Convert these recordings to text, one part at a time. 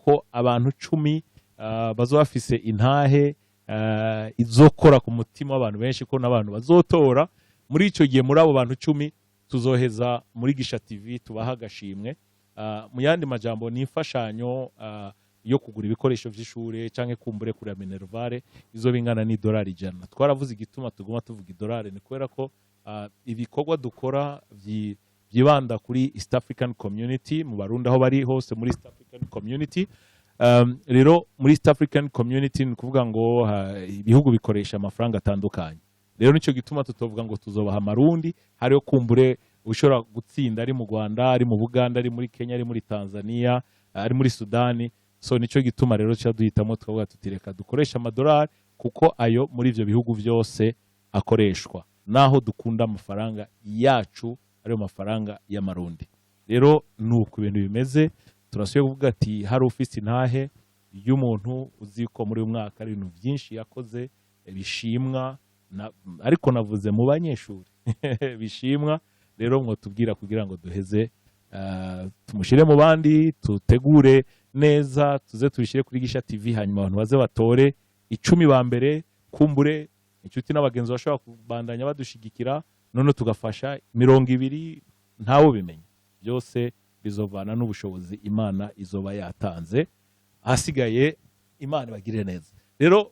yuko abantu 10 bazoba bafise intahe izokora ku mutima w'abantu benshi, ko n'abantu bazotora muri icyo gihe. Muri abo bantu 10 tuzoheza muri Gisha TV tubaha agashimwe. Mu yandi majambo, ni imfashanyo yo kugura ibikoresho vy'ishure canke kumbure kurira minerval, izo bingana n'idolari 100. Twaravuze igituma tuguma tuvuga idolari, ni kubera ko ibikorwa dukora vyibanda kuri East African Community, mu Barundi aho bari hose muri East African Community. Rero muri East African Community ni kuvuga ngo ibihugu bikoresha amafaranga atandukanye. Rero nicyo gituma tutovuga ngo tuzobaha amarundi. Hariho kumbure ushobora gutsinda ari mu Rwanda, ari mu Buganda, ari muri Kenya, ari muri Tanzania, ari muri Sudani. So nicyo gituma rero cya duhitamo tukavuga tuti reka dukoreshe amadolari, kuko ayo muri ivyo bihugu byose akoreshwa, naho dukunda amafaranga yacu ariyo mafaranga y'amarundi. Rero nuko ibintu bimeze. Turasubiye kuvuga ati hari ufise intahe y'umuntu uzi ko muri uyu mwaka ari ibintu byinshi yakoze bishimwa ariko navuze mu banyeshuri bishimwa. Rero mwotubwira kugira ngo duheze tumushyire mu bandi, tutegure neza, tuze tubishyire kuri Gisha TV, hanyuma abantu baze batore 10 ba mbere. Kumbure inshuti n'abagenzi bashobora kubandanya badushigikira, none tugafasha 20, ntawe ubimenya. Byose bizovana n'ubushobozi Imana izoba yatanze. Ahasigaye Imana ibagirire neza rero.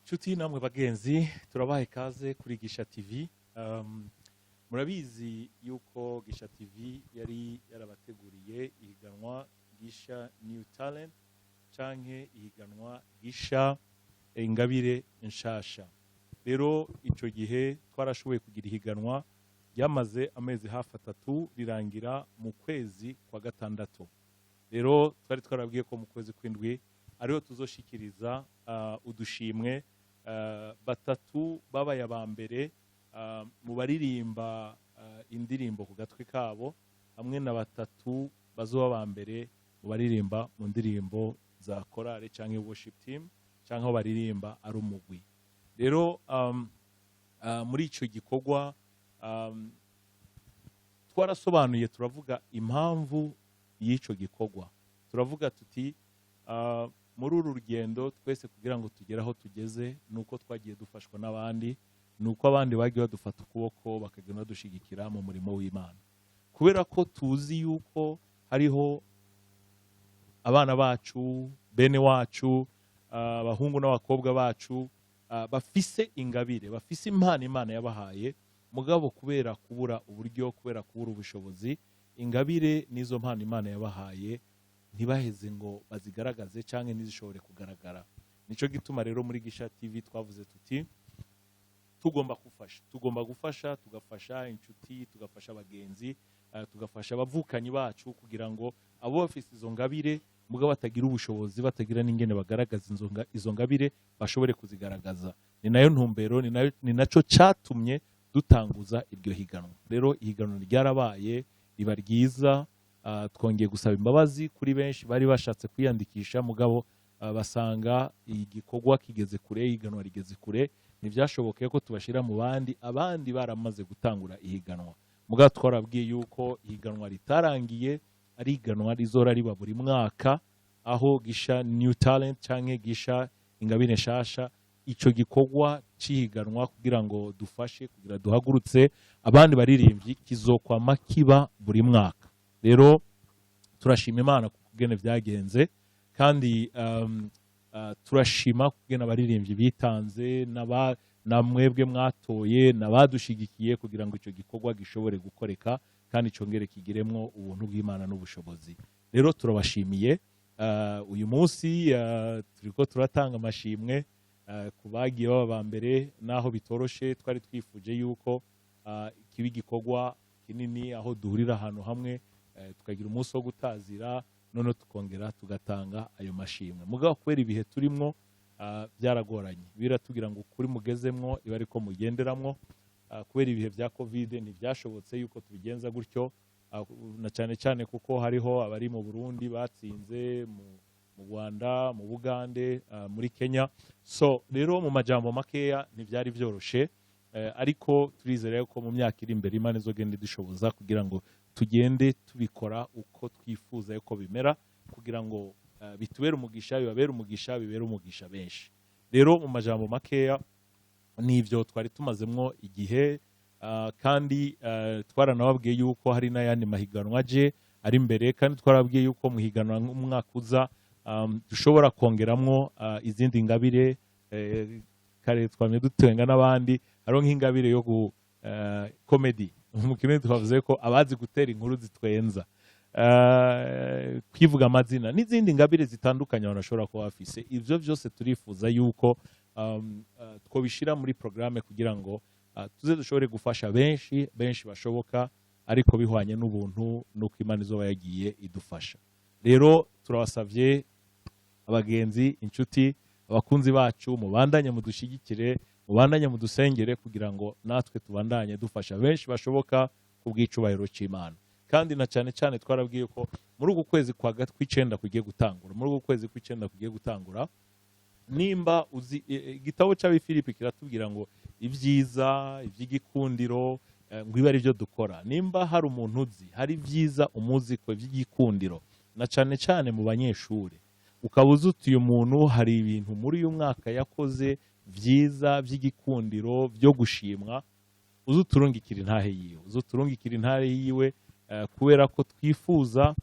Nshuti namwe bagenzi, turabaha ikaze kuri Gisha TV. Murabizi yuko Gisha TV yari yarabateguriye ihiganwa Gisha New Talent canke ihiganwa Gisha Ingabire Nshasha. Rero ico gihe twarashoboye kugira ihiganwa ryamaze amezi hafi 3, rirangira mu kwezi kwa gatandatu. Rero twari twarabwiye ko mu kwezi kw'indwi ariho tuzoshikiriza udushimwe batatu babaye aba mbere mu baririmba indirimbo ku gatwi kabo, hamwe na batatu bazoba aba mbere mu baririmba mu ndirimbo za korale canke worship team, canke aho baririmba ari umugwi. Rero muri ico gikorwa twarasobanuye, turavuga impamvu y'ico gikorwa. Turavuga tuti muri uru rugendo twese kugira ngo tugere aho tugeze, nuko twagiye dufashwa n'abandi, nuko abandi bagiye badufata ukuboko, bakagenda badushigikira mu murimo w'Imana. Kubera ko tuzi yuko hariho abana bacu, bene wacu, abahungu n'abakobwa bacu bafise ingabire, bafise impano Imana yabahaye, mugabo kubera kubura uburyo, kubera kubura ubushobozi, ingabire n'izo mpano Imana yabahaye ntibaheze ngo bazigaragaze canke ntizishobore kugaragara. Nico gituma rero muri Gisha TV twavuze tuti tugomba gufasha, tugomba gufasha, tugafasha inshuti, tugafasha abagenzi, tugafasha abavukanyi bacu, kugira ngo abo bafise izo ngabire mugabo batagira ubushobozi, batagira n'ingene bagaragaza izo ngabire, bashobore kuzigaragaza. Ni nayo ntumbero, ni naco catumye dutanguza iryo higanwa. Rero ihiganwa ryarabaye, riba ryiza. Twongeye gusaba imbabazi kuri benshi bari bashatse kwiyandikisha, mugabo basanga igikorwa kigeze kure, ihiganwa rigeze kure, ntibyashobokeye ko tubashyira mu bandi, abandi baramaze gutangura ihiganwa. Mugabo twarabwiye yuko ihiganwa ritarangiye, ari ihiganwa rizora riba buri mwaka, aho Gisha New Talent canke Gisha Ingabire Nshasha, ico gikorwa cihiganwa kugira ngo dufashe, kugira duhagurutse abandi baririmbyi, kizokwama kiba buri mwaka. Rero turashima Imana kugene vyagenze, kandi turashima kugena abaririmbyi bitanze, na mwebwe mwatoye, n'abadushigikiye kugira ngo ico gikorwa gishobore gukoreka kandi congere kigiremwo ubuntu bw'Imana n'ubushobozi. Rero turabashimiye. Uyu munsi turiko turatanga amashimwe ku bagiye baba ba mbere, naho bitoroshe. Twari twifuje yuko kiba igikorwa kinini, aho duhurira ahantu hamwe, tukagira umunsi wo gutazira, none tukongera tugatanga ayo mashimwe. Mugabo kubera ibihe turimwo byaragoranye, biratubwira ngo ukuri mugezemwo iba ariko mugenderamwo. Kubera ibihe bya Covid ntibyashobotse yuko tubigenza gutyo. Na cyane cyane kuko hariho abari mu Burundi batsinze, mu Rwanda, mu Bugande, muri Kenya. So rero mu majambo makeya, ntibyari byoroshe, ariko turizera ko mu myaka iri imbere Imana izogenda idushoboza kugira ngo tugende tubikora uko twifuza yuko bimera, kugira ngo bitubere umugisha, bibabere umugisha, bibere umugisha benshi. Rero mu majambo makeya nivyo twari tumazemwo igihe, kandi twaranababwiye yuko hari n'ayandi mahiganwa aje ari imbere, kandi twarababwiye yuko mu higanwa nk'umwaka uza dushobora kongeramwo izindi ngabire. Kare twamye dutenga n'abandi, hariho nk'ingabire yo comedy mu Kirundi, twavuze ko abazi gutera inkuru zitwenza, kwivuga amazina n'izindi ngabire zitandukanye abantu bashobora kuba bafise. Ivyo vyose turifuza yuko twobishira muri programme kugira ngo tuze dushobore gufasha benshi benshi bashoboka, ariko bihwanye n'ubuntu n'uko Imana izoba yagiye idufasha. Rero turabasavye, abagenzi, inshuti, abakunzi bacu, mubandanye mudushigikire, mubandanye mudusengere, kugira ngo natwe tubandanye dufasha benshi bashoboka ku bw'icubahiro c'Imana. Kandi na cyane cyane twarabwiye ko muri uku kwezi kwa kw'icenda kugiye gutangura, muri uku kwezi kw'icenda kugiye gutangura, nimba uzi igitabo c'Abifilipi kiratubwira ngo ibyiza, iby'igikundiro, ngo ibe ari byo dukora. Nimba hari umuntu uzi hari ibyiza umuzi ko iby'igikundiro, na cyane cyane mu banyeshuri, ukaba uzi uti uyu muntu hari ibintu muri uyu mwaka yakoze byiza by'igikundiro byo gushimwa, uzi uturungikira intahe yiwe, uzi uturungikira intahe yiwe, kubera ko twifuza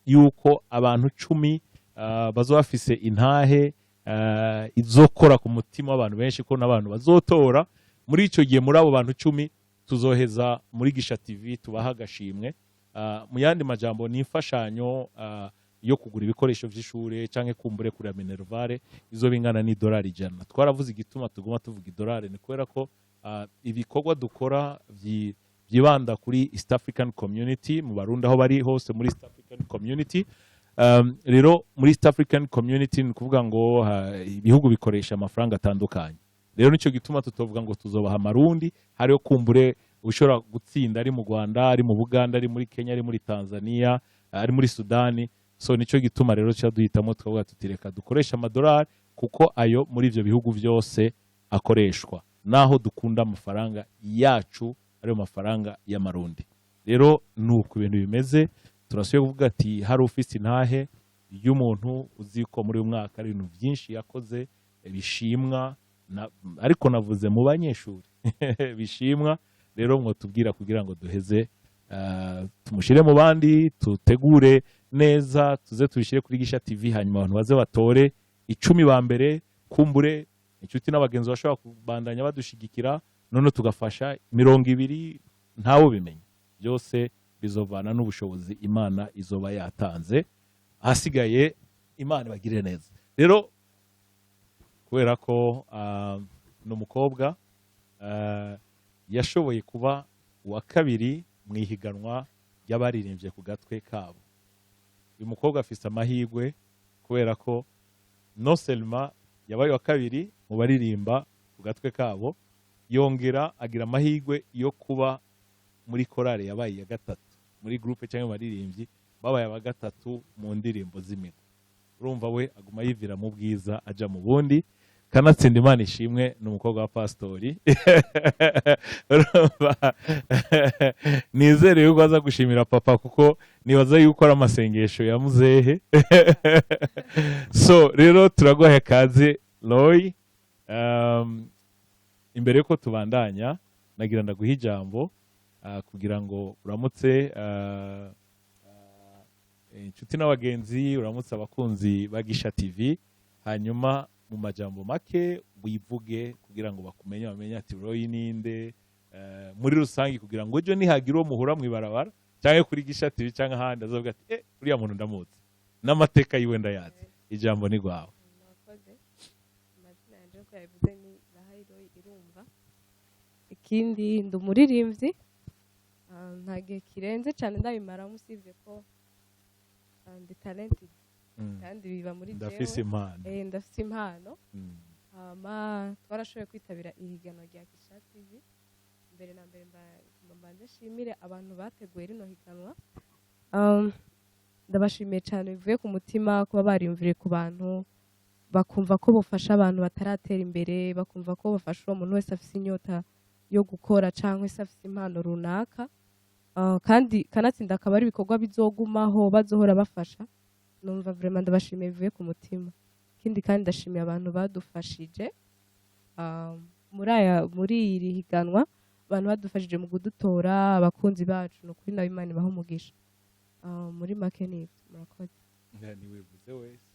yuko abantu 10 bazoba bafise intahe izokora ku mutima w'abantu benshi, ko n'abantu bazotora muri icyo gihe. Muri abo bantu 10 tuzoheza muri Gisha TV tubaha agashimwe. Mu yandi majambo, ni imfashanyo yo kugura ibikoresho vy'ishure canke kumbure kurira minerval, izo bingana n'idolari 100. Twaravuze igituma tuguma tuvuga idolari, ni kubera ko ibikorwa dukora vyibanda kuri East African Community, mu Barundi aho bari hose muri East African Community. Rero muri East African Community ni kuvuga ngo ibihugu bikoresha amafaranga atandukanye. Rero nicyo gituma tutovuga ngo tuzobaha amarundi. Hariho kumbure ushobora gutsinda ari mu Rwanda, ari mu Buganda, ari muri Kenya, ari muri Tanzania, ari muri Sudani. So nicyo gituma rero cya duhitamo tukavuga tuti reka dukoreshe amadolari, kuko ayo muri ivyo bihugu byose akoreshwa, naho dukunda amafaranga yacu ariyo mafaranga y'amarundi. Rero nuko ibintu bimeze. Turasubiye kuvuga ati hari ufise intahe y'umuntu uzi ko muri uyu mwaka ari ibintu byinshi yakoze bishimwa, ariko navuze mu banyeshuri bishimwa, rero mwotubwira kugira ngo duheze tumushyire mu bandi, tutegure neza, tuze tubishyire kuri Gisha TV, hanyuma abantu baze batore 10 ba mbere. Kumbure inshuti n'abagenzi bashobora kubandanya badushigikira, none tugafasha 20, ntawe ubimenya. Byose bizovana n'ubushobozi Imana izoba yatanze. Ahasigaye Imana ibagirire neza. Rero kubera ko ni umukobwa, yashoboye kuba uwa kabiri mu ihiganwa ry'abaririmbye ku gatwe kabo. Uyu mukobwa afise amahirwe kubera ko non seulement yabaye uwa kabiri mu baririmba ku gatwe kabo, yongera agira amahirwe yo kuba muri korale yabaye iya gatatu muri groupe, cyangwa mu baririmbyi babaye aba gatatu mu ndirimbo z'imigwi. Urumva we aguma yivira mu bwiza aja mu bundi. Kanatsinda Imana ishimwe, ni umukobwa wa pasitori. Urumva, nizere yuko aza gushimira papa, kuko nibaza yuko ari amasengesho ya muzehe. So rero turaguhaye kaze, Roy. Imbere yuko tubandanya, nagira ndaguha ijambo kugira ngo uramutse inshuti n'abagenzi, uramutse abakunzi ba Gisha TV, hanyuma mu majambo make wivuge kugira ngo bakumenye, bamenye ati Roy ninde muri rusange, kugira ngo ejo nihagira uwo muhura mw'ibarabara cyangwa kuri Gisha TV cyangwa ahandi, azavuga ati uriya muntu ndamuzi, n'amateka yiwe ndayazi. Ijambo ni rwawe. Murakoze. Amazina yanjye uko yabivuze ni Rahayi Irumva. Ikindi, ndi umuririmbyi. Nta gihe kirenze cyane ndabimaramo, usibye ko ndi talented kandi biba muri Ndafise jewe. impano. Ndafise impano. Hama twarashoboye kwitabira ihiganwa rya Gisha TV. Mbere na mbere Nagomba mbanze nshimire abantu bateguye rino higanwa. Ndabashimiye cyane bivuye ku mutima kuba bariyumviriye ku bantu, bakumva ko bofasha abantu bataratera imbere, bakumva ko bafasha uwo muntu wese afise inyota yo gukora cyangwa se afise impano runaka. Kandi kanatsinda akaba ari ibikorwa bizogumaho, bazohora bafasha. Numva vraiment ndabashimiye bivuye ku mutima. Ikindi kandi, ndashimiye abantu badufashije muri iri higanwa, abantu badufashije mu kudutora, abakunzi bacu. Ni ukuri nabo Imana ibaha umugisha. Muri make ni ibyo, murakoze. Ntiwivuze wese.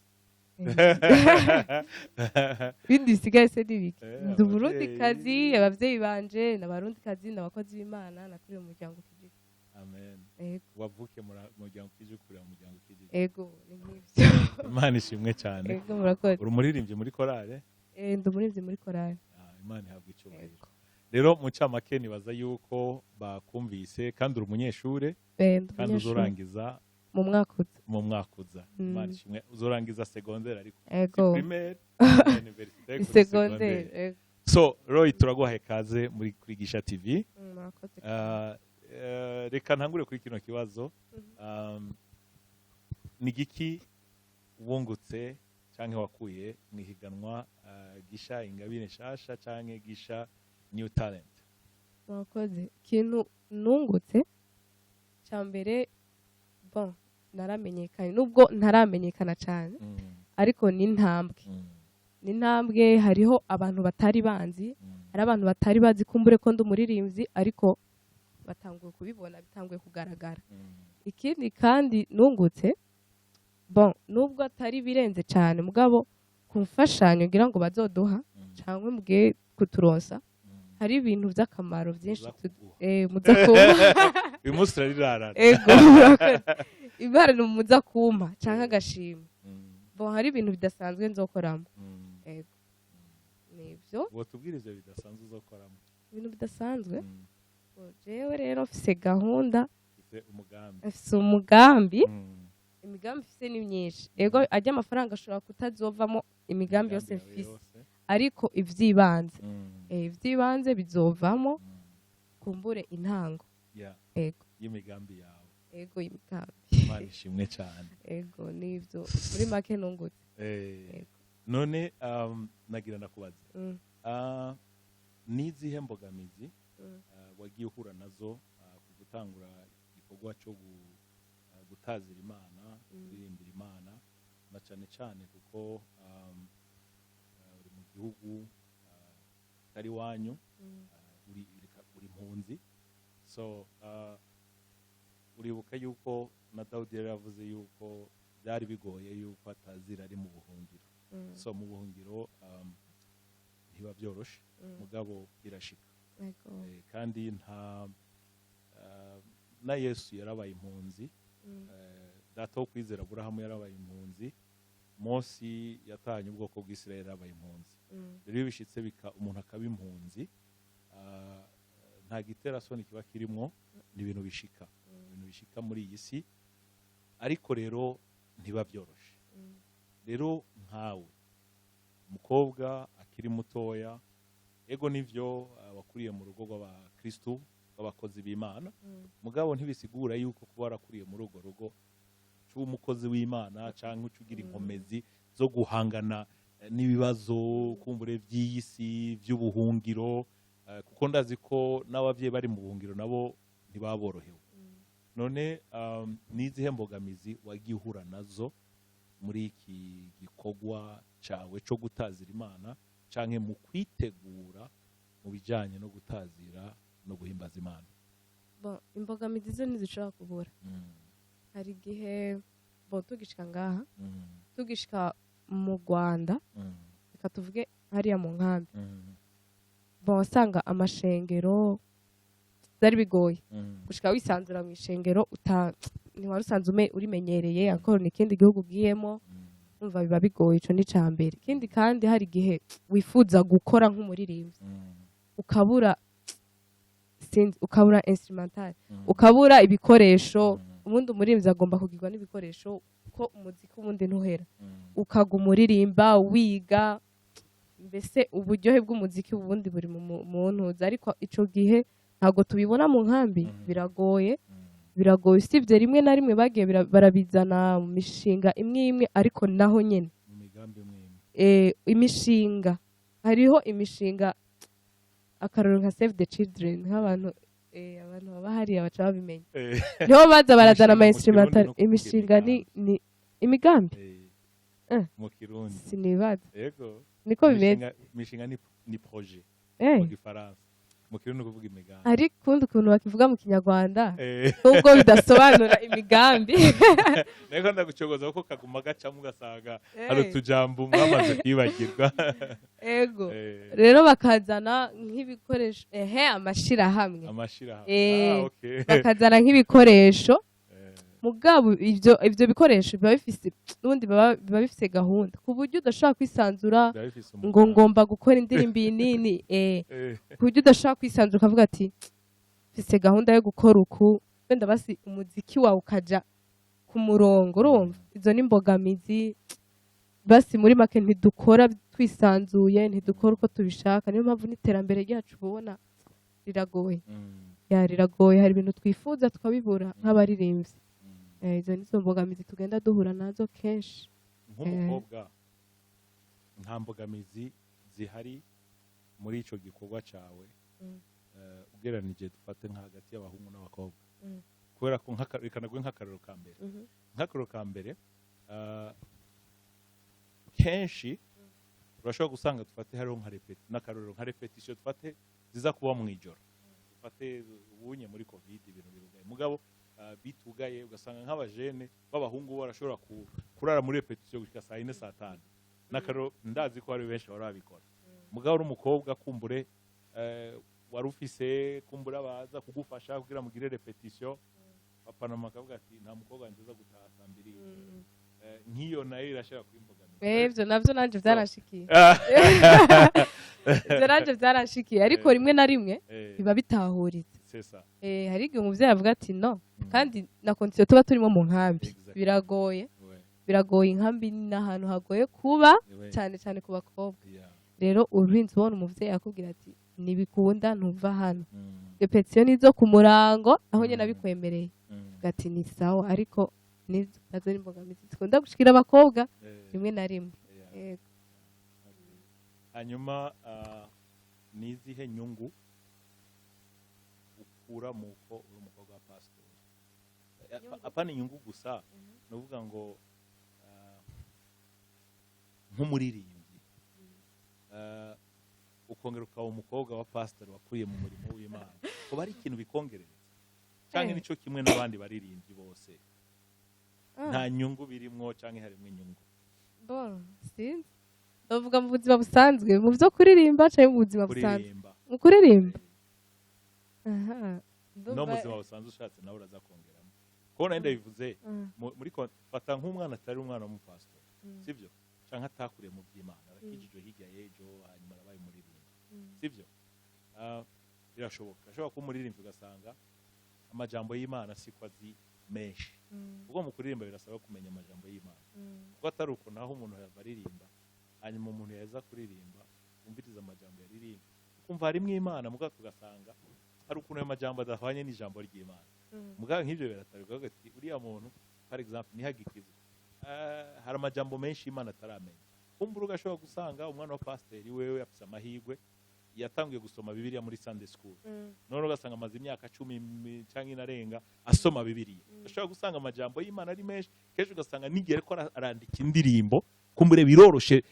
Ibindi bisigaye se ni biki? Ndi Umurundikazi. Abavyeyi. Abavyeyi banje ni Abarundikazi, ni abakozi b'Imana, nakuriye mu muryango ukijijwe. Amen. Ego. Wavuke mu muryango ukijijwe, ukurira mu muryango ukijijwe. Ego, ni nk'ivyo. Imana ishimwe cyane. Ego, murakoze. Uri umuririmbyi muri korale? Ndi umuririmbyi muri korali. Ah, Imana ihabwa icyubahiro. Ego. Rero mu ncamake nibaza yuko bakumvise, kandi uri umunyeshure. Ndi Kandi umunyeshuri. uzorangiza Mu mwaka uza. Mu mwaka uza. Imana ishimwe, uzorangiza segondere ariko si Ego. primaire, université, kuri Segondere. segondere. Ego. So Roy, turaguhaye kaze muri Kwigisha TV. Murakoze. Reka ntangure kuri kino kibazo. Ni giki wungutse canke wakuye mu ihiganwa Gisha Ingabire Nshasha canke Gisha New Talent? Murakoze. Ikintu nungutse cya mbere, bon, naramenyekanye, nubwo ntaramenyekana cyane, ariko ni intambwe. Ni intambwe. Hariho abantu batari banzi, hari abantu batari bazi kumbure ko ndi umuririmbyi, ariko batanguye kubibona, bitanguye kugaragara. Ikindi kandi nungutse, bon, nubwo atari birenze cyane, mugabo ku mfashanyo ngira ngo bazoduha cyangwa mugiye kuturonsa, hari ibintu by'akamaro byinshi. Muza kuguha. Muza kumpa. Uyu munsi turarirarana. Ego, murakoze. Ibara ni muza kumpa cyangwa agashimwe. Bon, hari ibintu bidasanzwe nzokoramo. Ego, nibyo. Wotubwira ivyo bidasanzwe uzokoramo? Ibintu bidasanzwe? Bon, jewe rero mfise gahunda. Ufise umugambi. Mfise umugambi. Imigambi mfise ni myinshi. Ego, ajya amafaranga ashobora kutazovamo imigambi yose yawe mfise, yose. ariko ivy'ibanze, ivy'ibanze bizovamo. Kumbure intango. Ego. Y'imigambi yawe. Ego, imigambi. Imana ishimwe cyane. Ego, nivyo muri make nungutse. Ego. None nagira ndakubaze, nizihe mbogamizi wagiye uhura nazo ku gutangura igikorwa cyo gutazira Imana, kuririmbira Imana, na cyane cyane kuko uri mu gihugu kitari iwanyu, uri impunzi? So uribuka yuko na Dawudi yari yavuze yuko byari bigoye yuko atazira ari mu buhungiro. So mu buhungiro ntiba byoroshe, mugabo birashika. Kandi nta na Yesu yarabaye impunzi. Data wo kwizera Aburahamu yarabaye impunzi. Mose yatahanye ubwoko bw'Isirayeli yarabaye impunzi. Rero iyo bishitse bika umuntu akaba impunzi, nta giterasoni kiba kirimwo, ni ibintu bishika, ibintu bishika muri iyi si, ariko rero ntiba byoroshe. Rero nkawe umukobwa akiri mutoya, ego nivyo, wakuriye mu rugo rw'abakristu, b'abakozi b'Imana, mugabo ntibisigura yuko kuba warakuriye muri urwo rugo uba umukozi w'Imana cyangwa uca ugira inkomezi zo guhangana n'ibibazo kumbure by'iyi si by'ubuhungiro, kuko ndazi ko n'ababyeyi bari mu buhungiro nabo ntibaborohewe. None n'izihe mbogamizi wagiye uhura nazo muri iki gikorwa cyawe cyo gutazira Imana canke mu kwitegura mu bijyanye no gutazira no guhimbaza Imana? Bon, imbogamizi zo ntizishobora kubura. Hari igihe, bon, tugishika ngaha, tugishika mu Rwanda, reka tuvuge hariya mu nkambi, bon, wasanga amashengero byari bigoye gushika wisanzura mu ishengero, uta ntiwari usanzwe urimenyereye, akora ni ikindi gihugu ugiyemo. Umva, biba bigoye. Ico ni ica mbere. Ikindi kandi, hari igihe wifuza gukora nk'umuririmbyi, ukabura, sinzi, ukabura instrumental, ukabura ibikoresho. Ubundi umuririmbyi agomba kugirwa n'ibikoresho, ko umuziki ubundi ntuhera, ukaguma uririmba, wiga. Mbese uburyohe bw'umuziki ubundi buri mu ntuza, ariko ico gihe Ntabwo tubibona mu nkambi. Biragoye. Biragoye, usibye rimwe na rimwe bagiye barabizana mu mishinga imwe imwe, ariko naho nyine Mu migambi imwe imwe. Imishinga, hariho imishinga, akarorero nka Save the Children, nk'abantu abantu baba hariya baca babimenya. Niho baza barazana ama Imishinga mu Kirundi instrumental. no kuvuga Imishinga ni imigambi. Mu Kirundi. Sinibaza. Yego. Niko bimeze. Imishinga ni projet mu Gifaransa. Mu Kirundi ni ukuvuga imigambi. Hari kundi ukuntu bakivuga mu Kinyarwanda, nubwo bidasobanura imigambi. Niko ndagucogoza kuko kaguma gacamo, ugasanga hari utujambo mwamaze kwibagirwa. Ego. Rero bakazana nk'ibikoresho, ehe, amashirahamwe. Amashirahamwe. Eh. Ah, okay. Bakazana nk'ibikoresho, mugabo ivyo bikoresho biba bifise n'ubundi, biba bifise gahunda ku buryo udashobora kwisanzura Biba bifise ngo umugambi. ngomba gukora indirimbo iyi nini, ku buryo udashobora kwisanzura ukavuga ati mfise gahunda yo gukora uku, wenda basi umuziki wawe ukaja ku murongo. Urumva izo ni imbogamizi. Basi muri make ntidukora twisanzuye, ntidukora uko tubishaka. Niyo mpamvu n'iterambere ryacu ubona riragoye. Ya, riragoye. Hari ibintu twifuza tukabibura nk'abaririmbyi. Izo nizo mbogamizi tugenda duhura nazo kenshi. Nk'umukobwa, nta mbogamizi zihari muri ico gikorwa cawe, ugereranije dufate nka hagati y'abahungu n'abakobwa? Kubera ko reka naguhe nk'akarorero ka mbere. Nk'akarorero ka mbere, kenshi urashobora gusanga, dufate hariho nka répét, n'akarorero nka répétition dufate ziza kuba mu ijoro, dufate ubunye muri COVID ibintu birugaye, mugabo bitugaye, ugasanga nk'abajene b'abahungu barashobora kurara muri répétition gushika saa 4, saa 5. N'akarorero, ndazi ko hari benshi bahora babikora. Mugabo uri umukobwa, kumbure wari ufise kumbure abaza kugufasha kugira mugire répétition, papa na mama akavuga ati nta mukobwa wanjye uza gutaha saa 2 y'ijoro. Nk'iyo nayo irashobora kuba imbogamizi. Ivyo navyo nanje vyaranshikiye. Ivyo nanje vyaranshikiye, ariko rimwe na rimwe biba bitahuritse. C'est ça. Hari igihe umuvyeyi avuga ati no, kandi na condition tuba turimo mu nkambi biragoye. Biragoye, inkambi ni ahantu hagoye kuba, cyane cyane ku bakobwa. Rero urinze ubona umuvyeyi akubwira ati ntibikunda, ntuva hano, répétition nizo ku murango, aho nyine abikwemereye, ati ni sawa. Ariko nizo nazo ni imbogamizi zikunda gushikira abakobwa rimwe na rimwe. Yego. Hanyuma ni izihe nyungu ukura mu uko uri umukobwa wa pasitori? Apana inyungu gusa, ni ukuvuga ngo nk'umuririmbyi, ukongera ukaba umukobwa wa pasitori wakuriye mu murimo w'Imana, kuba ari ikintu bikongerereza cyangwa nico kimwe n'abandi baririmbyi bose? Nta nyungu birimwo cyangwa harimo inyungu? Bon, sinzi, bavuga mu buzima busanzwe, mu byo kuririmba cyangwa mu buzima busanzwe? Kuririmba. Mu kuririmba, aha. No mu buzima busanzwe ushatse nawe uraza kongeramo, kuko nari ndabivuze. Muri fata nk'umwana atari umwana w'umupasitori, sibyo, canke atakuriye mu by'Imana, arakijijwe hirya y'ejo, hanyuma arabaye umuririmbyi, sibyo? Birashoboka, ashobora kuba umuririmbyi ugasanga amajambo y'Imana siko azi menshi, kuko mu kuririmba birasaba kumenya amajambo y'Imana, kuko atari uko naho umuntu yava aririmba, hanyuma umuntu yaza kuririmba, wumviriza amajambo yaririmba, ukumva harimwo Imana, mugabo tugasanga hari ukuntu ayo majambo adahwanye n'ijambo ry'Imana. Mugabo nk'ibyo biratarwa ati uriya muntu, par exemple, ntihagikizwe, hari amajambo menshi Imana ataramenya. Kumbura ugashobora gusanga umwana wa pasiteri wewe afise amahirwe, yatangiye gusoma Bibiliya muri Sunday school, none ugasanga amaze imyaka 10 canke inarenga asoma Bibiliya. Ushobora gusanga amajambo y'Imana ari menshi kenshi, ugasanga n'igihe ariko arandika indirimbo, kumbure biroroshe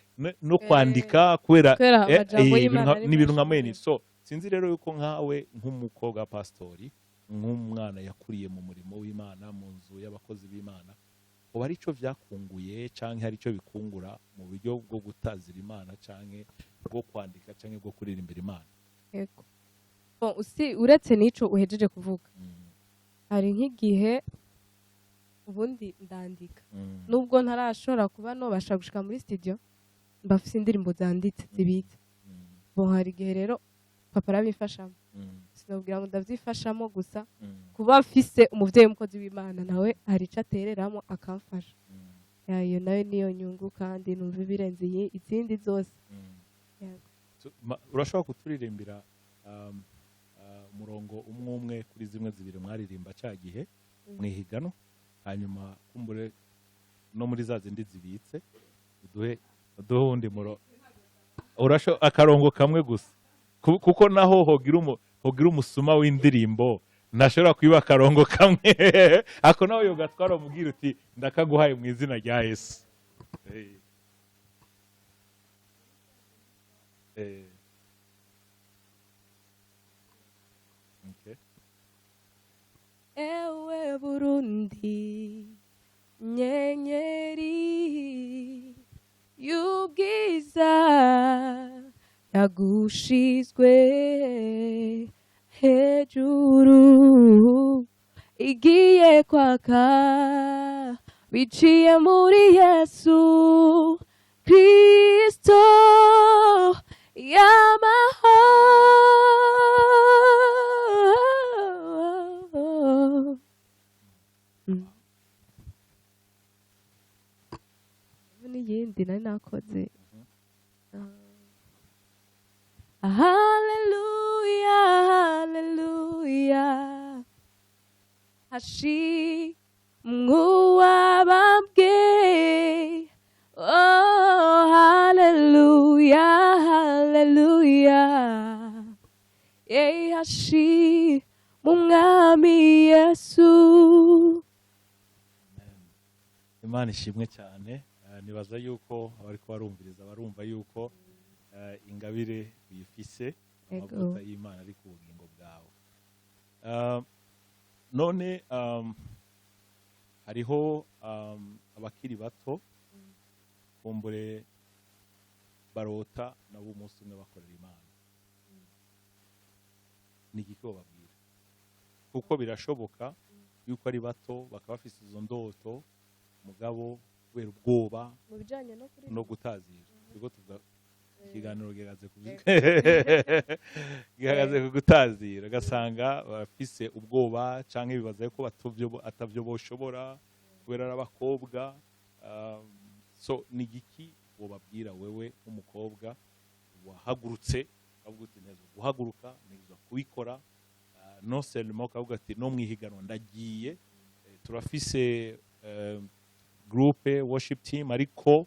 no kwandika kubera Kubera amajambo ibintu y'Imana ari n'ibintu nka menshi. mwene. So sinzi rero yuko nkawe nk'umukobwa wa pastori, nk'umwana yakuriye mu murimo w'Imana, mu nzu y'abakozi b'Imana, uba ari cyo byakunguye canke hari icyo bikungura mu buryo bwo gutazira Imana canke bwo kwandika canke bwo kuririmbira Imana? Yego. Bon, usi uretse n'ico uhejeje kuvuga, hari nk'igihe ubundi ndandika, nubwo ntarashobora kuba nobasha gushika muri studio, mbafise indirimbo zanditse zibitse. Bon, hari igihe rero papa arabimfashamo. Sinabwira ngo ndavyifashamo gusa, kuba mfise umuvyeyi w'umukozi w'Imana nawe hari ico atereramo akamfasha. Ya, iyo nayo niyo nyungu, kandi numva ibirenze iyi izindi zose. Yego. So, urashobora kuturirimbira Umurongo umwe umwe kuri zimwe zibiri mwaririmba cya gihe mwihigano, hanyuma kumbure no muri za zindi zibitse uduhe uwundi muro urasho akarongo kamwe gusa. Kuko naho hogira umusuma w'indirimbo ntashobora kwiba akarongo kamwe. Ako nawe yogatwara, umubwira uti: "Ndakaguhaye mu izina rya Yesu." Okay. Ewe Burundi, nyenyeri y'ubwiza yagushizwe hejuru, igiye kwaka biciye muri Yesu Kristo y'amahoro. N'iyindi nari nakoze. Haleluya, haleluya, hashimwe uwabambwe. Oh, haleluya, haleluya, yeah, hashimwe Umwami Yesu. Imana ishimwe cyane. Nibaza yuko abariko barumviriza barumva yuko ingabire uyifise, amavuta y'Imana ari ku bugingo bwawe. None hariho abakiri bato kumbure barota nabo umunsi umwe bakorera Imana. Ni igiki bababwira? Kuko birashoboka yuko ari bato bakaba bafise izo ndoto, mugabo kubera ubwoba Mu bijanye no kuri no gutazira, turiko tuvuga ikiganiro gihagaze ku gutazira, ugasanga bafise ubwoba canke bibaza yuko atavyo boshobora kubera ari abakobwa. So ni igiki wobabwira wewe nk'umukobwa wahagurutse ukavuga uti: "Ntezwa guhaguruka, ntezwa kubikora"? Non seulement ukavuga ati: "No mwihiganwa ndagiye." Turafise groupe worship team, ariko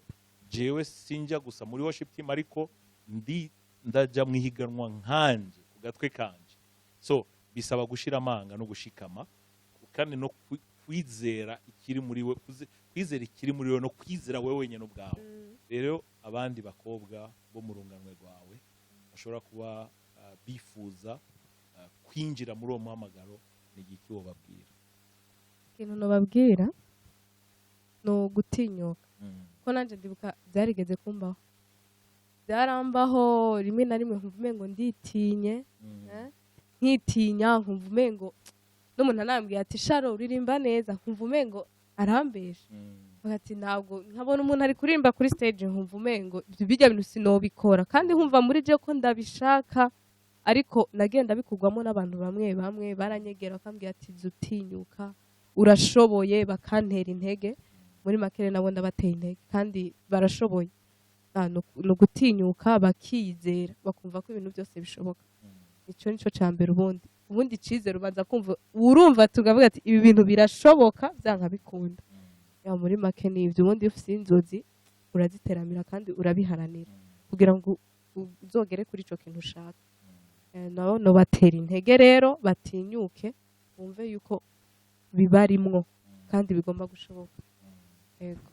jewe sinjya gusa muri worship team, ariko ndi ndajya mu ihiganwa nkanje ku gatwe kanje. So bisaba gushira amanga no gushikama kandi no kwizera ikiri muri we, kwizera ikiri muri we no kwizera wewe wenyine ubwawe. Rero abandi bakobwa bo mu runganwe rwawe bashobora kuba bifuza kwinjira muri uwo muhamagaro, ni igiki wobabwira? Ikintu nobabwira ni ugutinyuka, ko nanjye ndibuka byarigeze kumbaho, byarambaho rimwe na rimwe nkumva umengo nditinye, nkitinya, nkumva umengo n'umuntu anambwiye ati: "Sharo, uririmba neza," nkumva umengo arambesha. Ati ntabwo nkabona umuntu ari kuririmba kuri stage, nkumva umengo ibyo bijya bintu sinobikora, kandi nkumva muri je ko ndabishaka. Ariko nagenda bikugwamo n'abantu bamwe bamwe baranyegera bakambwira ati: "Utinyuka, urashoboye," bakantera intege. Muri make rero nabo ndabateye intege kandi barashoboye. Ni ugutinyuka, bakiyizera, bakumva ko ibintu byose bishoboka. Icyo nico cya mbere. Ubundi icizere ubanza kumva, urumva tukavuga ati: "Ibi bintu birashoboka byanka bikunda." Ya, muri make ni ibyo. Ubundi iyo ufite inzozi uraziteramira kandi urabiharanira kugira ngo uzogere kuri ico kintu ushaka. Nabo nobatera intege rero batinyuke, bumve yuko bibarimwo kandi bigomba gushoboka. Yego.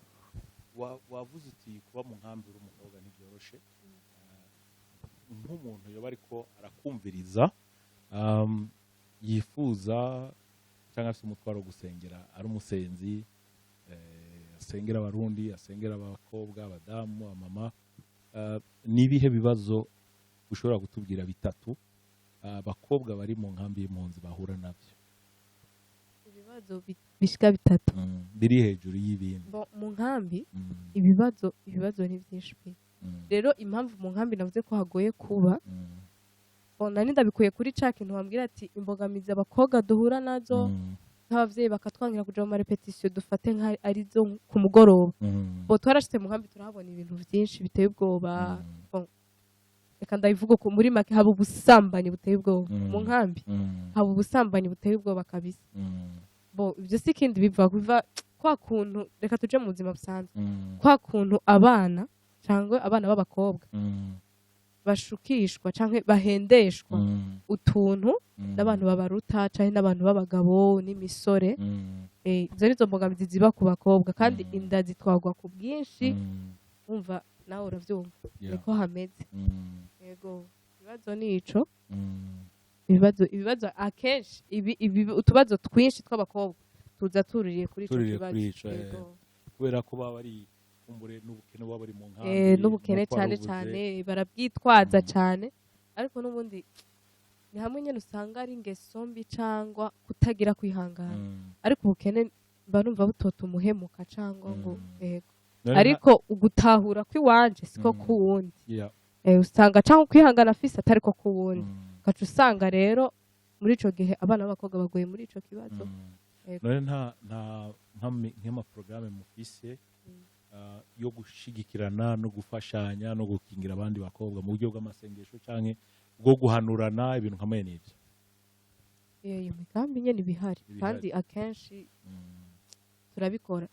Wavuze uti kuba mu nkambi uri umukobwa ntibyoroshe. Nk'umuntu yoba ariko arakumviriza, yifuza cyangwa afite umutwaro wo gusengera, ari umusenzi, asengera Abarundi, asengera abakobwa, abadamu, abamama, n'ibihe bibazo ushobora kutubwira bitatu abakobwa bari mu nkambi y'impunzi bahura nabyo? Ibibazo bishika bitatu? Biri hejuru y'ibindi. Bon, mu nkambi ibibazo ni byinshi pe. Rero impamvu mu nkambi navuze ko hagoye kuba, bon, nari ndabikuye kuri ca kintu wambwira ati imbogamizi abakobwa duhura nazo, nk'abavyeyi bakatwangira kuja mu ma répétition, dufate nka arizo ku mugoroba. Bo twarashitse mu nkambi turahabona ibintu vyinshi biteye ubwoba. Bon, Reka ndabivuga uko muri make, haba ubusambanyi buteye ubwoba mu nkambi. Haba ubusambanyi buteye ubwoba kabisa. Bo ibyo si ikindi biva, biva kwa kuntu, reka tuje mu buzima busanzwe, kwa kuntu abana cyangwa abana b'abakobwa bashukishwa cyangwa bahendeshwa utuntu n'abantu babaruta cyangwa n'abantu b'abagabo n'imisore. Izo nizo mbogamizi ziba ku bakobwa, kandi inda zitwagwa ku bwinshi. Wumva nawe urabyumva, niko hameze. Yego, ibibazo ni ico. Ibibazo akenshi ibi utubazo twinshi tw'abakobwa tuza tururiye kuri ico Tururiye kibazo. kuri ico. Yego. Kubera ko baba bari kumbure n'ubukene, baba bari mu nkambi. N'ubukene. Nk'uko Cyane. waruvuze. Cyane barabwitwaza cyane, ariko n'ubundi ni hamwe nyine usanga ari ingeso mbi cyangwa kutagira kwihangana. Ariko ubukene mba numva butota umuhemuka cyangwa ngo yego. Ariko ugutahura kw'iwanje siko k'uwundi. Usanga cyangwa kwihangana afise atari ko k'uwundi. Ugaca usanga rero muri ico gihe abana b'abakobwa baguye muri ico kibazo. Yego. None nta nk'amaporogaramu mufise yo gushigikirana no gufashanya no gukingira abandi bakobwa mu buryo bw'amasengesho canke bwo guhanurana, ibintu nka mwene ivyo? Iyo migambi nyene ibihari. Ibihari. Kandi akenshi turabikora.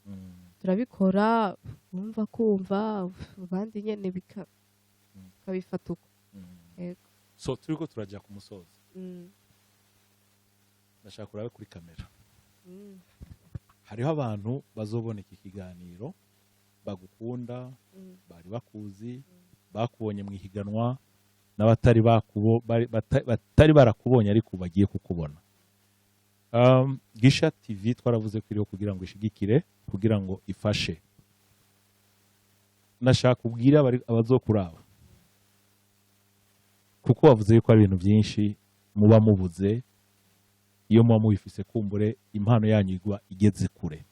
Turabikora, wumva kumva abandi nyene bikabifata uko. Yego. So turiko turaja ku musozo. Ndashaka urabe kuri kamera. Hariho abantu bazobona iki kiganiro bagukunda, bari bakuzi, bakubonye mu ihiganwa, n'abatari batari barakubonye ariko bagiye kukubona. Gisha TV twaravuze ko iriho kugira ngo ishigikire, kugira ngo ifashe. Nashaka kubwira abazokuraba, kuko wavuze yuko hari ibintu byinshi muba mubuze. Iyo muba mubifise, kumbure impano yanyu igwa igeze kure.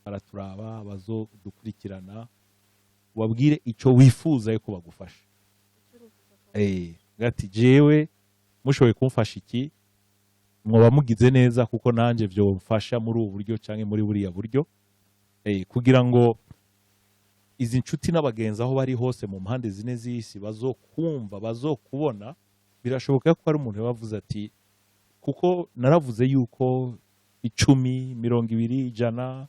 Baraturaba, abazodukurikirana, wabwire icyo wifuza yuko bagufasha. Gati jewe mushoboye kumfasha iki, mwoba mugize neza, kuko nanjye byomfasha muri ubu buryo canke muri buriya buryo, kugira ngo izi nshuti n'abagenzi aho bari hose mu mpande zine z'isi bazokumva, bazokubona. Birashoboka ko hari umuntu yabavuze ati, kuko naravuze yuko 10, 20, 100,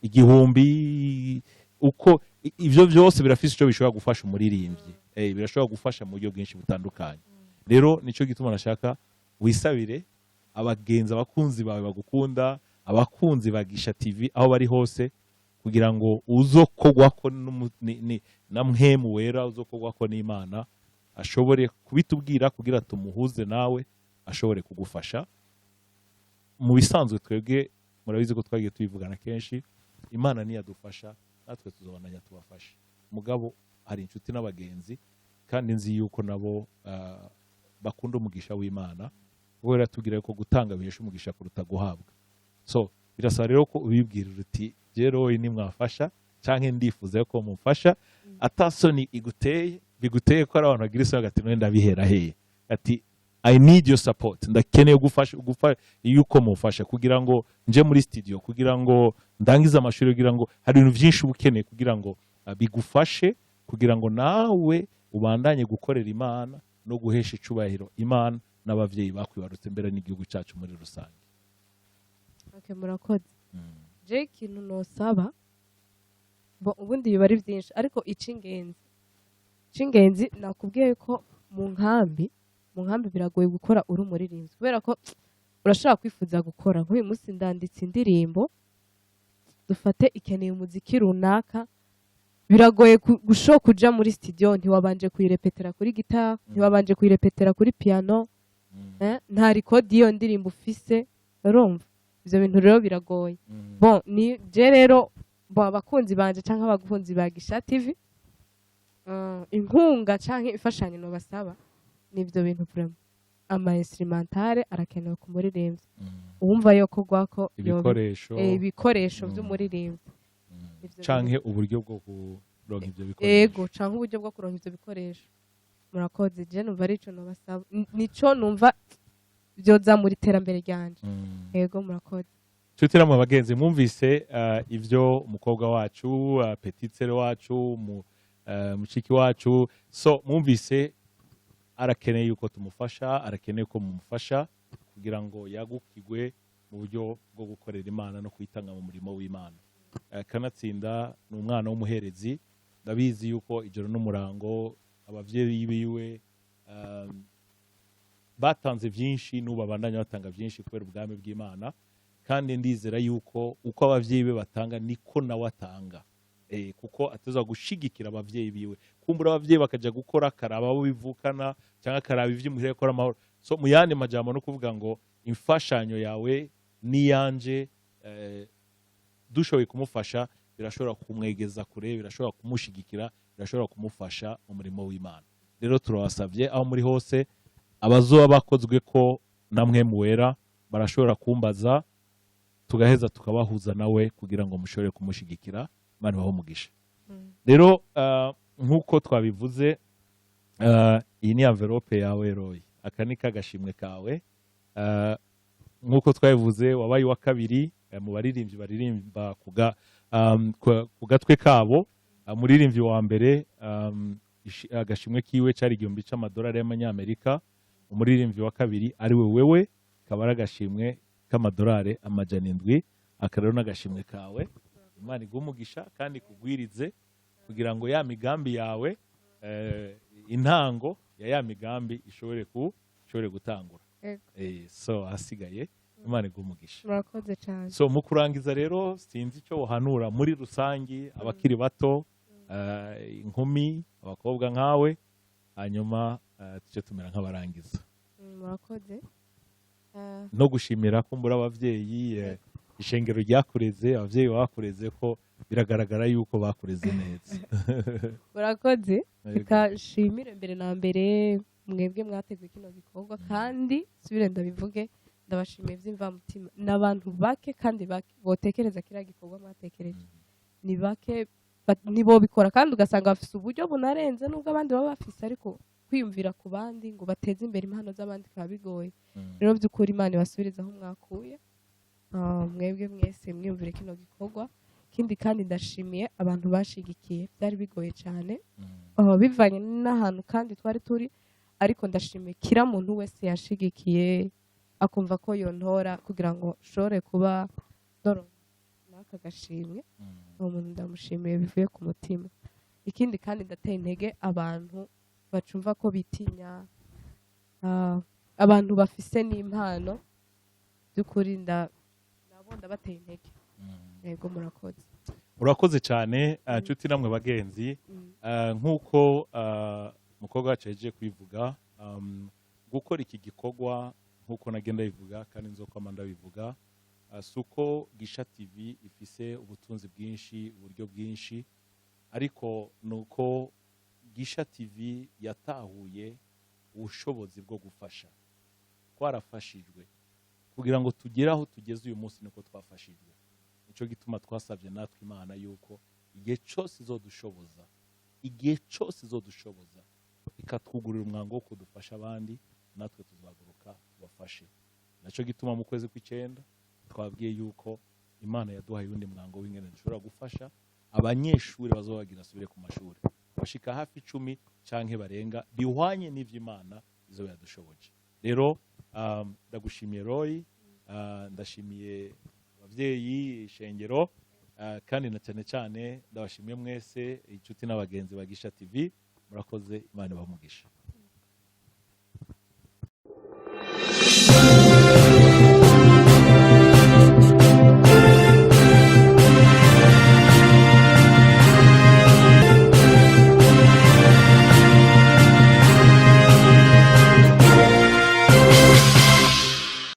1000, uko ivyo byose birafise icyo bishobora gufasha umuririmbyi. Birashobora gufasha mu buryo bwinshi butandukanye. Rero nico gituma nashaka wisabire abagenzi, abakunzi bawe bagukunda, abakunzi ba Gisha TV aho bari hose, kugira ngo uzokogwako na Mpwemu Wera, uzokogwako n'Imana, ashobore kubitubwira kugira tumuhuze nawe, ashobore kugufasha. Mu bisanzwe twebwe murabizi ko twagiye tubivugana kenshi, Imana niyadufasha natwe tuzobandanya tubafashe. Mugabo hari inshuti n'abagenzi, kandi nzi yuko nabo bakunda umugisha w'Imana, kuko iratubwira ko gutanga bihesha umugisha kuruta guhabwa. So birasaba rero ko ubibwira uti: "Jeroyi nimwafasha canke ndifuza ko mumfasha," atasoni iguteye, biguteye ko ari abantu bagira isoni, ati: "None ndabihera hehe?" Ati: "I need your support, ndakeneye gufasha yuko mufasha kugira ngo nje muri studio, kugira ngo ndangize amashuri, kugira ngo hari ibintu byinshi uba ukeneye kugira ngo bigufashe, kugira ngo nawe ubandanye gukorera Imana no guhesha icubahiro Imana n'abavyeyi bakwibarutse, mbere n'igihugu cyacu muri rusange." Okay, murakoze. Je ikintu nosaba, bo ubundi biba ari byinshi, ariko ic'ingenzi nakubwiye ko mu nkambi biragoye gukora uri umuririmbyi, kubera ko urashobora kwifuza gukora nk'uyu munsi ndanditse indirimbo, dufate ikeneye umuziki runaka, biragoye gushoka kuja muri studio ntiwabanje kuyirepetera kuri gitari, ntiwabanje kuyirepetera kuri piano, nta record y'iyo ndirimbo ufise. Urumva ivyo bintu rero biragoye. Bon, ni je rero, bon, abakunzi banje canke abakunzi ba Gisha TV, inkunga canke imfashanyo nobasaba ni ivyo bintu vraiment. Ama instrumentale arakenewe ku muririmbyi, uwumva yokogwako Ibikoresho. Ibikoresho vy'umuririmbyi. Ivyo Canke uburyo bwo kuronka ivyo bikoresho. Ego, canke uburyo bwo kuronka ivyo bikoresho. Murakoze. Je numva arico nobasaba. Nico numva vyozamura iterambere ryanje. Ego, murakoze. Nshuti namwe bagenzi, mwumvise ivyo umukobwa wacu, petite sœur wacu mu Mushiki wacu, so mwumvise, arakeneye yuko tumufasha, arakeneye ko mumufasha kugira ngo yagukigwe mu buryo bwo gukorera Imana no kwitanga mu murimo w'Imana. Kanatsinda ni umwana w'umuherezi. Ndabizi yuko ijoro n'umurango abavyeyi biwe batanze byinshi, n'ubu babandanya batanga byinshi kubera ubwami bw'Imana. Kandi ndizera yuko uko abavyeyi be batanga niko nawe atanga, kuko ateza gushigikira abavyeyi biwe. Kumbura abavyeyi bakaja gukora, akaraba abo bivukana cyangwa akaraba ivy'imuhira, akora amahoro. So mu yandi majambo no kuvuga ngo imfashanyo yawe n'iyanje, dushoboye kumufasha, birashobora kumwegeza kure, birashobora kumushigikira, birashobora kumufasha mu murimo w'Imana. Rero turabasabye, aho muri hose, abazoba bakozwe ko namwe muwera barashobora kumbaza, tugaheza tukabahuza nawe kugira ngo mushobore kumushigikira. Imana ibahe umugisha. Rero nk'uko twabivuze, iyi ni envelope yawe Roy, aka ni kagashimwe kawe. Nk'uko twabivuze, wabaye uwa kabiri mu baririmbyi baririmba ku gatwe kabo. Umuririmbyi wa mbere, agashimwe kiwe cyari 1000 c'amadolari y'amanyamerika. Umuririmbyi wa kabiri ari we wewe, kaba ari agashimwe k'amadolari 700. Aka rero n'agashimwe kawe. Imana iguhe umugisha kandi ikugwirize kugira ngo ya migambi yawe, intango ya migambi ishobore gutangura. Yego. So ahasigaye Imana iguhe umugisha. Murakoze cyane. So mu kurangiza rero, sinzi icyo wohanura muri rusangi abakiri bato, inkumi, abakobwa nkawe, hanyuma tujye tumera nk'abarangiza. Murakoze. No gushimira kumbura abavyeyi, ishengero ryakureze, abavyeyi bakureze, ko biragaragara yuko bakureze neza. Murakoze. Yego. Reka nshimire mbere na mbere mwebwe mwateguye kino gikorwa, kandi subire ndabivuge, ndabashimiye by'imvamutima. Ni abantu bake kandi bake botekereza kiriya gikorwa mwatekereje. Ni bake ntibobikora, kandi ugasanga bafise uburyo bunarenze n'ubwo abandi baba bafise, ariko kwiyumvira ku bandi ngo bateze imbere impano z'abandi bikaba bigoye. Rero by'ukuri Imana ibasubirize aho mwakuye. Mwebwe mwese mwiyumvire kino gikorwa. Ikindi kandi, ndashimiye abantu bashigikiye. Byari bigoye cyane, bivanye n'ahantu kandi twari turi, ariko ndashimiye kira muntu wese yashigikiye akumva ko yontora kugira ngo nshobore kuba ndoro n'aka gashimwe. Uwo muntu ndamushimiye bivuye ku mutima. Ikindi kandi, ndateye intege abantu bacumva ko bitinya, abantu bafise n'impano by'ukuri, nabo ndabateye intege. Yego, murakoze. Urakoze cyane, nshuti namwe bagenzi. Nk'uko umukobwa wacu yagiye kwivuga, gukora iki gikorwa, nk'uko nagenda bivuga kandi nzokwama ndabivuga, si uko Gisha TV ifise ubutunzi bwinshi, uburyo bwinshi, ariko ni uko Gisha TV yatahuye ubushobozi bwo gufasha. Twarafashijwe kugira ngo tugere aho tugeze uyu munsi, niko twafashijwe. Nicyo gituma twasabye natwe Imana yuko igihe cyose izodushoboza, igihe cyose izodushoboza ikatwugurira umwango wo kudufasha abandi, natwe tuzahaguruka tubafashe. Nacyo gituma mu kwezi kw'icyenda twabwiye yuko Imana yaduhaye uwundi mwango w'ingene dushobora gufasha abanyeshuri bazoba bagira asubire ku mashuri, bashika hafi 10 canke barenga, bihwanye n'ivyo Imana izoba yadushoboje. Rero ndagushimiye Roy, ndashimiye abavyeyi, ishengero, kandi na cyane cyane ndabashimiye mwese inshuti n'abagenzi ba Gisha TV. Murakoze, Imana ibahe umugisha.